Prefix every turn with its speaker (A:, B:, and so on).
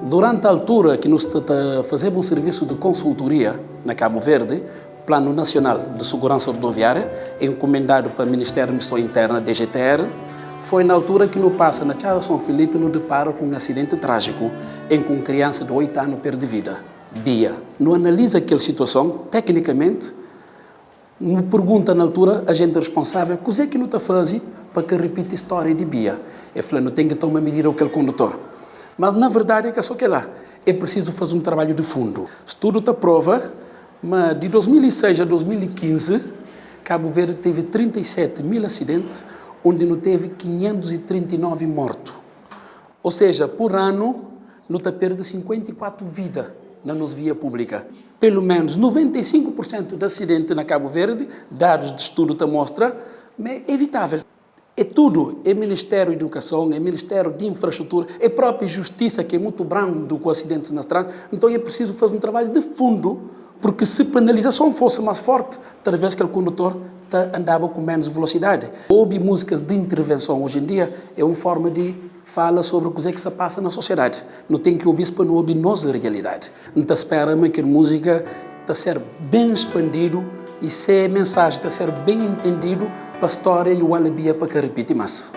A: Durante altura ki nu sta ta fazeba un servisu di konsultoria na Kabu Verdi, Planu Nasional di Suguransa Rodoviária, enkumendadu pa Ministériu di Administrason Interna, DGTR, foi na altura ki nu pasa na Txada Son Filipi nu dipara ku un asidenti trájiku en ku un kriansa di 8 anu perde vida. Bia. Nu analiza kel situason teknikamenti, nu pergunta na altura ajenti responsável kuzê ki nu ta faze pa ka ripiti stória di Bia. E fla nu ten ki toma midida ku kel kondutor. Mas na verdadi é ka so kel-la, é prisizu faze un trabadju di fundu. Studu ta prova Ma di 2006 a 2015, Kabu Verdi tevi 37 mil asidenti, undi nu tevi 539 mortu. Ou seja, pur anu nu ta perde 54 vida na nos via públika. Pelu menus 95 pur sentu di asidenti na Kabu Verdi, dadus di studu ta mostra, ma é evitável. É tudu, é Ministériu Edukason, é Ministériu di Infrastrutura, é própi Justisa ki é mutu brandu ku asidentis na strada. Nton é prisizu faze un trabadju di fundu, purki si penalizason fosi más forti, talvês kel kondutor ta andaba ku ménus velosidadi. Obi múzikas di intervenson oji en dia é un forma di fala sobri kuzê ki sta pasa na sosiedadi. Nu ten ki obi-s pa nu obi nos rialidadi. N ta spera ma kel múzika ta ser ben spandidu i se mensaji ta ser ben intendidu pa stória i o alebia pa ka ripiti más.